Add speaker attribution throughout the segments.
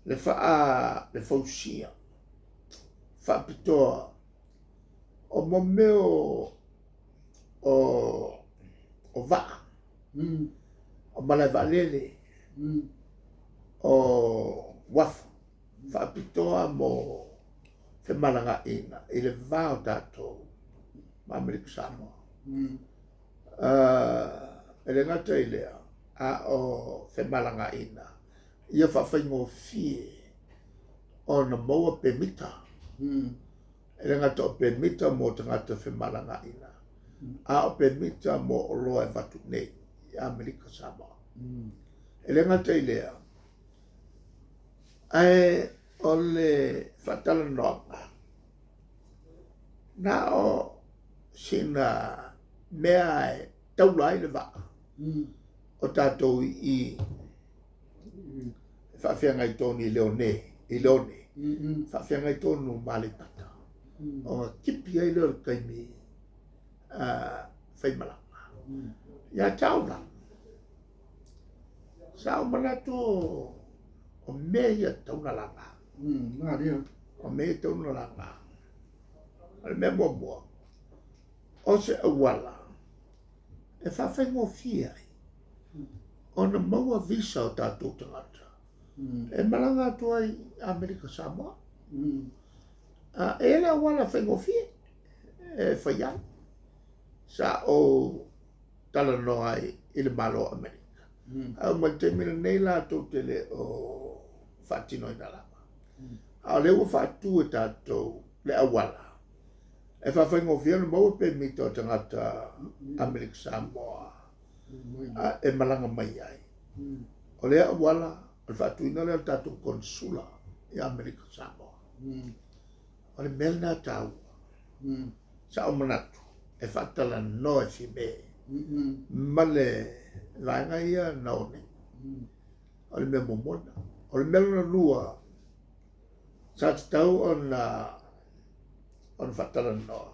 Speaker 1: Le faa le fausia faapitoa o mo mea o vaa, o malae vaalele, o uafu faapitoa mo femalagaaiga i le va o tatou ma Amerika Samoa. E le gata i lea, a o femalagaaiga ia faafaigofie ona maua pemita. E le gata o pemita mo tagata femalagaaiga, a o pemita mo oloa e avatu nei i Amerika Samoa. E le gata i lea, ae o le faatalanoaga, na o sina mea e taula ai le vaa o tatou i i faafeagai tonu i Leone, i Leone, faafeagai tonu ma Aleipata, ona tipi ai lea o le taimi faimalaga. Ia te au la, sa ou manatu o mea ia e tatau ona laga. O mea ia e tatau ona laga. O le mea muamua, o se auala e faafaigofie ai ona maua visa o tatou tagata e malaga atu ai i Amerika Samoa. E i ai le auala faigofie e fai ai. Sa ou talanoa ai i le Malo o Amerika. Ae oo mai i le taimi lenei latou te le o faatinoina lava. A o lea ua faatu e tatou le auala e faafaigofie ona maua pemita o tagata Amerika Samoa e malaga mai ai. O lea auala, o le faatuina lea o le tatou Konesula i Amerika Samoa. O le mea lena e taua. Sa ou manatu e faatalanoa e Fime ma le vaega ia na o nei. O le mea muamua lena. O le mea lona lua, sa tatau ona faatalanoa,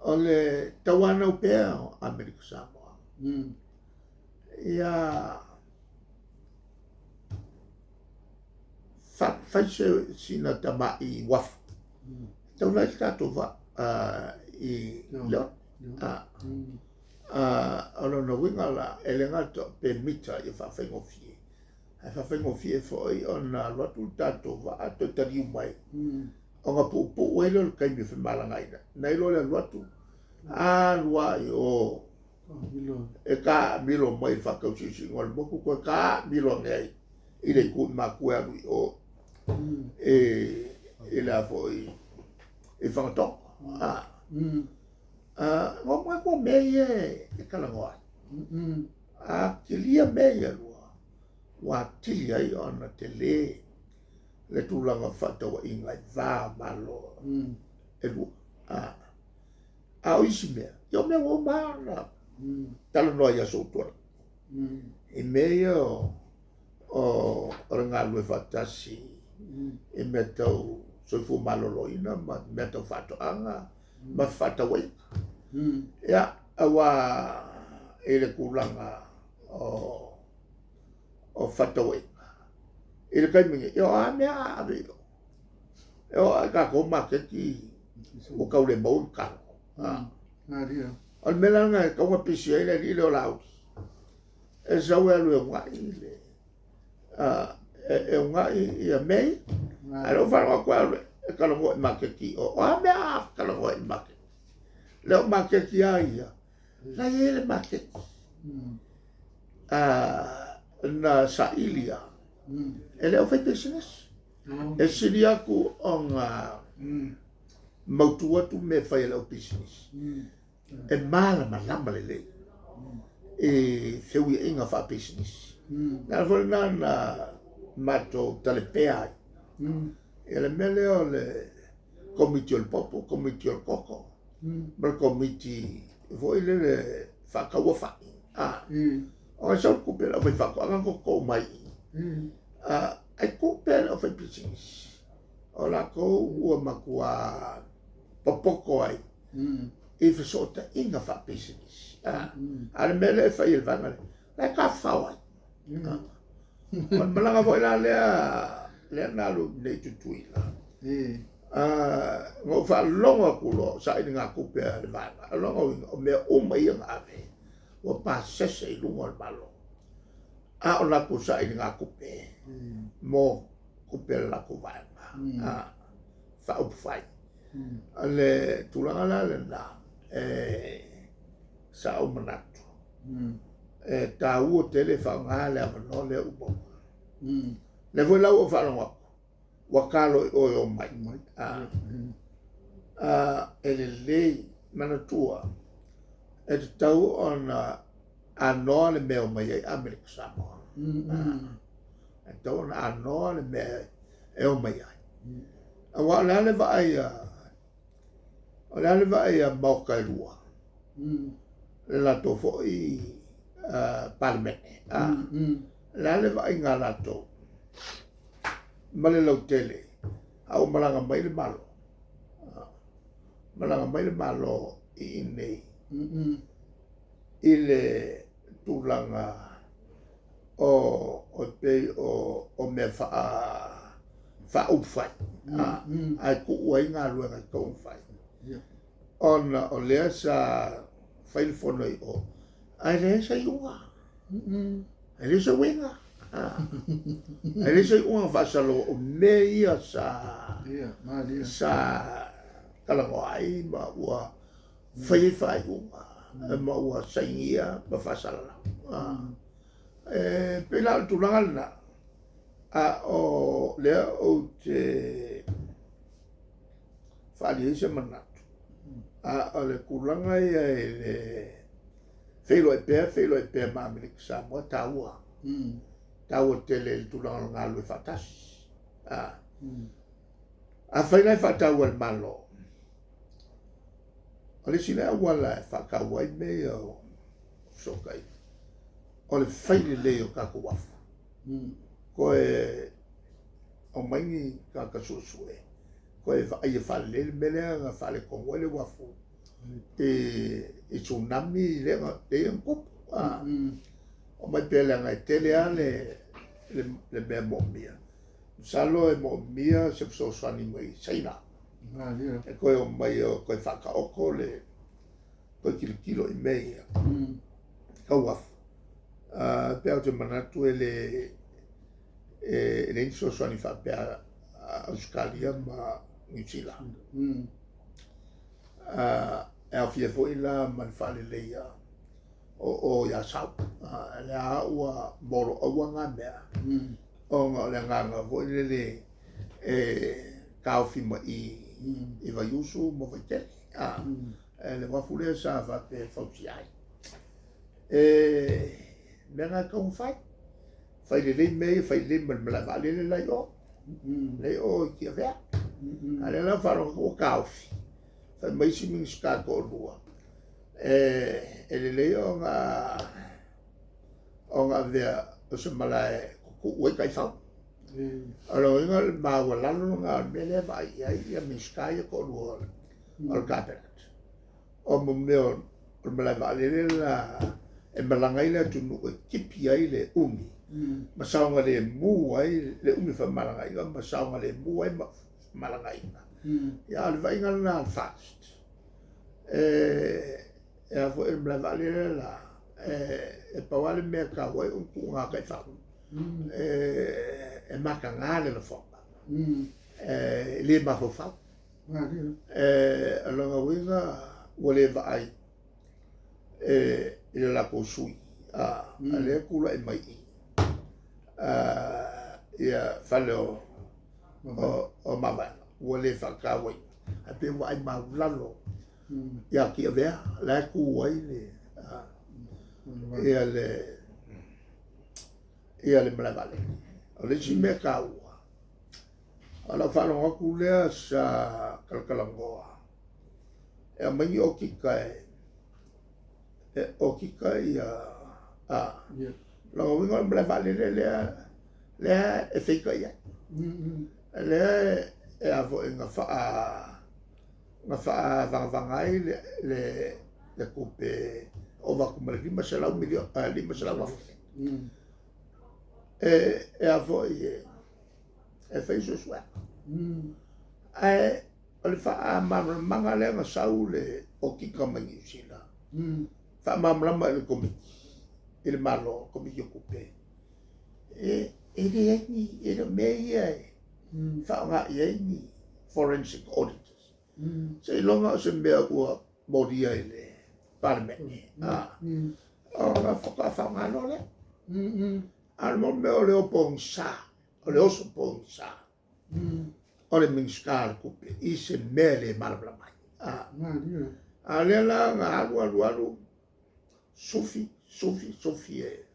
Speaker 1: o le tauanau pea o Amerika Samoa. Ia fai sina tamai uafu e taula ai le tatou vaa i Leone. O lona uiga la, e le gata o pemita ia faafaigofie, ae faafaigofie foi ona alu atu le tatou vaa toe taliu mai, ona puupuu ai lea o le taimi o femalagaaiga, nai lo le alu atu, alu lava i o, e taamilo mai i le faatausiusiuga o le motu, toe taamilo ane ai i le itu i matua e alu i o i le a foi i Fagatogo. Na ou manatu o mea ia e talanoa ai. A kilia mea ia e lua, ua atili ai ona tele le tulaga o fefaatauaiga i va o Malo e lua. A o isi mea, ia o mea ua uma ona talanoa i aso ua tuanai. I mea ia o le galulue faatasi i mea tau soifua maloloina ma mea tau faatoaga ma fefaatauaiga. Ia, aua i le tulaga o fefaatauaiga i le taimi nei, ia o a mea a ave i o? E oo lava i tatou maketi ua tau le maua ni talo. O le mea la lena e tatau ona pisi ai le alii lea o Laauli, e sau e alu e uunai le e uunai ia mea ia. Ae o lea ua faalogo atu e alu e talanoa i maketi o. O a mea a talanoa i maketi? Le o maketi lava ia, la e i ai le maketi na saili lava e le aufaipisinisi. E sili atu ona mautu atu mea e fai e le aupisinisi. E malamalama lelei i feuiaiga faapisinisi. O le ala foi lena na matou talepea ai ia le mea lea o le Komiti o le Popo, Komiti o le Koko, ma le Komiti foi lele faataua fai. O sau le tupe a le aufaifaatoaga na toto mai i i. Ae tuu pea i le aufaipisinisi, o latou ua matua popoto ai i fesootaiga faapisinisi. A o le mea lea e fai e le vaega lea, la e tafafao ai. O le malaga foi la lea lea na alu nei i Tutuila. Na ou faalogo atu loa o sailigatupe a le vaega. O lona uiga, o mea uma ia na ave, ua pasese i luga o le Malo. A o latou sailigatupe mo tupe a le latou vaega faaupufai. O le tulaga la lena, e sa ou manatu, e taua tele faaaoga le avanoa lea ua maua. Lea foi la ua ou faalogo atu, ua talo i o e omai. E lelei, manatua, e tatau ona anoa le mea e omai ai Amerika Samoa. E tatau ona anoa le mea e omai ai. Aua o le a le vaai a o le a le vaai a maota e lua, le latou foi Palemene, o le a le vaaiga a latou ma le lautele, a ua malaga mai le Malo, malaga mai le Malo i inei i le tulaga o pei o mea faaupufai, ae tuu ai galuega e tatau ona fai. Ona o lea sa fai le fono i o, ae leai se iuga, e leai se uiga, e leai se iuga na faasalalau o mea ia sa sa talanoa ai ma ua fai ai faaiuga ma ua sainia ma faasalalau. E pei la o le tulaga lena, a o lea ou te faaali ai se manatu, a o le tulaga ia i le feiloai pea, feiloai pea ma Amerika Samoa, taua. Taua tele i le tulaga o le galulue faatasi. Afai la e faataua e le Malo, o le isi lea auala e faataua ai mea ia o fesootaiga, o le fai lelei o tatou uafu. Toe aumai ni tagata suesue, toe vaaia faalelei le mea lea na faaletonu ai le uafu i tsunami lea na tupu. Omai pea leaga e tele lava le mea moomia. Masalo e moomia se fesoasoani mai Saina. E toe omai e toe faataoto le toe tilotilo i mea ia tau uafu. Pe ou te manatu e le e leai ni fesoasoani faapea a Ausetalia ma Niu Sila. E aofia foi la ma le faaleleia o i Asau. Lea ua moloaua ngā mea, ona o le agaga foi lele e taofi mai i Vaiusu ma Vaitele. Le uafu lea sa faapea e fausia ai. E mea na e tatau ona fai. Fai lelei mea ia, fai lelei ma le malae vaalele la i o. La i o i Tiavea. A lea la ua faalogo atu ua taofi, fai mai isi Minisita e toalua, e lelei ona avea o se malae tutuu ai taifau. O le uiga o le maualalo lena o le mea lea e vaai i ai ia Minisita ia toalua o le Cabinet. O mo mea o le malae vaalele la e malaga ai le atunuu e tipi ai le umi ma saogalemu ai le umi o femalagaaiga ma saogalemu ai femalagaaiga. Ia o le vaaiga lena a le FAST. E a foi le malae vaalele la, e pau lava le mea e taua ai o le tuuga taifau. E mataga le lafoga. E le mafaufau. O lona uiga ua le vaai i le latou sui, a lea tulai mai i ia fale o Mavaega, ua le faatauaina. Ae pei ua vaai maulalo ia Tiavea, la e tu ai le ia le malae vaalele. O le isi mea taua, o lau faalogo atu lea sa talatalanoa, e aumai ni okika e okika ia lona uiga o le malae vaalele lea e feitai ai. Lea e a foi na faavagavaga ai le tupe ova atu ma le 500 miliona, 500,000. E e a foi e e fai suesuega. Ae o le faamalamalamaga lea na sau le okika mai Niu Sila, faamalamalama i le Komiti i le Malo, Komiti o Tupe, e e leai ni, e le o mea ia e faaaoga i ai ni forensic auditors. Seiloga o se mea ua molia i le Palemene, ona faatoa faaaoga loa lea. A o le mea o le pogisa, o le oso pogisa o le Minisita o le Tupe i se mea e le malamalama ai. A o lea la na alu alu alu, sufi, sufi, sufi e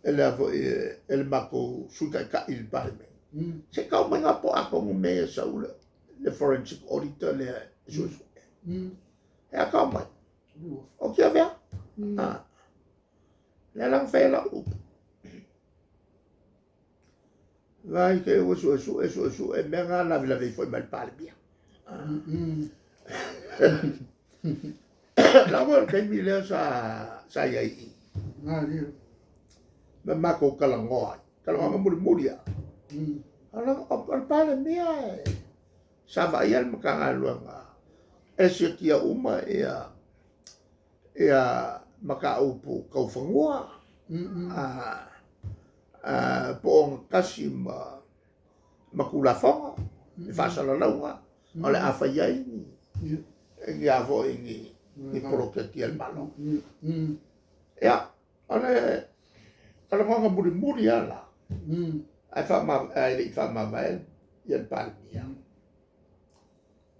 Speaker 1: e le a foi e le matou Sui Taitai i le Palemene. Se i tau mai po o a tonu mea ia sau le forensic auditor lea e suesue. E a tau mai? O Tiavea. Lea la na fai ai lau upu. Vai te ua suesue, suesue, mea na lavelave ifo ai ma le Palemia. La ua o le taimi lea sa sa i ai i. Ma matou talanoa ai. Talanoaga mulimuli lava. O le Palemia e sa vaaia le Matagaluega e siakia uma ia ia mataupu tau fanua po o ogatasi ma ma Tulafono i faasalalauga o le a fai ai ni a foi ni poloketi a le Malo. Ia, o le talanoaga mulimuli lava la, ae ae le i faamavae ia le Palemia,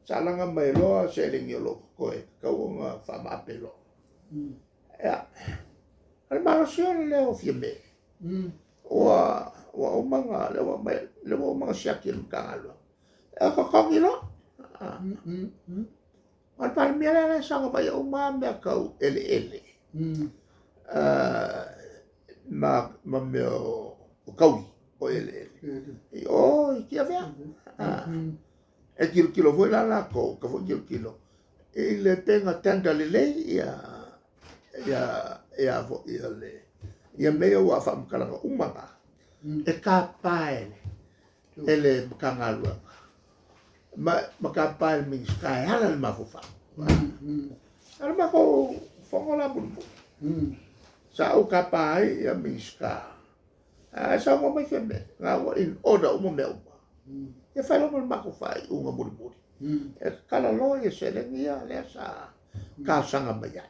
Speaker 1: sa laga mai loa seleni o lo o totoe e tatau ona faamaape loa. Ia, o le malosi o le leo o Fiame, ua ua uma ona lea ua aumai, lea ua uma ona siaki e le Matagaluega. E totogi loa. O le Palemia lea e saga vaaia uma lava mea tau eleele ma ma mea o tauli o eleele. I o i Tiavea. E tilotilo foi la latou, ka foi tilotilo i le pe na tender lelei ia ia ia foi ia le ia mea ia ua faamatalaga uma na e tapa e e le Matagaluega ma ma tapa e le Minisita e ala i le mafaufau. O le matou fono la mulimuli sa ou tapa ai ia Minisita, ae saunoa mai Fiame, na ua in order uma mea uma. Ia fai loa ma le matou faaiuga mulimuli. E tatala loa ia seleni ia lea sa talosaga mai ai.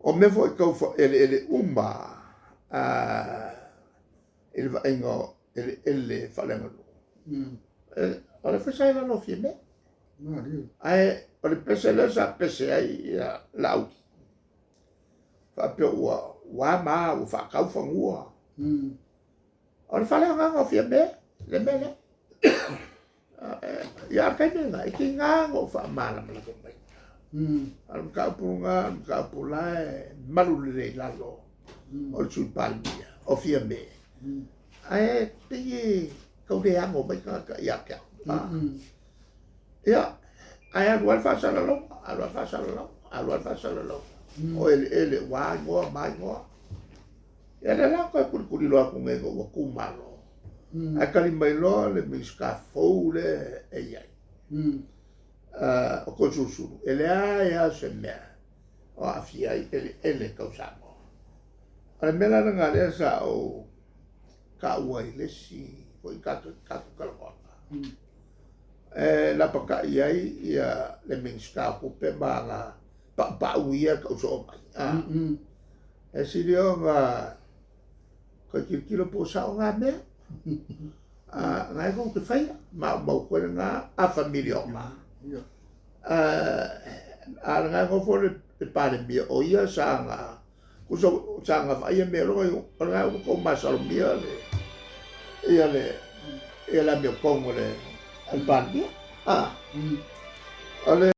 Speaker 1: O mea foi tau eleele uma i le vaaiga o eleele faaleaganuu, o le foi sa i lalo o Fiame. Ae o le pese lea sa pese ai ia Laauli, faapea ua ua ma ua faatau fanua. O le faaleagaga o Fiame le mea lea. Ia, a o le taimi lena, e tiga ona ou faamalamalama mai. O le mataupu lena, o le mataupu la e malu lelei i lalo o le Sui Palemia, o Fiame. Ae pei e tau le ano mai tagata ia te au. Ia, ae alu lava le faasalalauga, alu lava le faasalalauga, alu lava le faasalalauga. O eleele ua igoa ma igoa. Ia lea la toe kulikuli loa atu nei ina ua tu malo. Ae tali mai loa le Minisita fou lea e i ai, o Toesulusulu, e leai lava se mea o aafia ai eleele tau Samoa. O le mea la lena lea sa ou taua i le isi foi tatou talanoaga, e lapatai ai ia le Minisita o Tupe ma ana paupau ia e tau soo mai. E sili ona toe tilotilo po o sao na mea. Na e tou te faia, maumau koe lena afa miliona. A o lena e nofo le Palemia, o ia sa na, tusa sa na vaaia mea loa, o lena ua tou masalomia le, ia le, ia le amiotonu a le Palemia. O le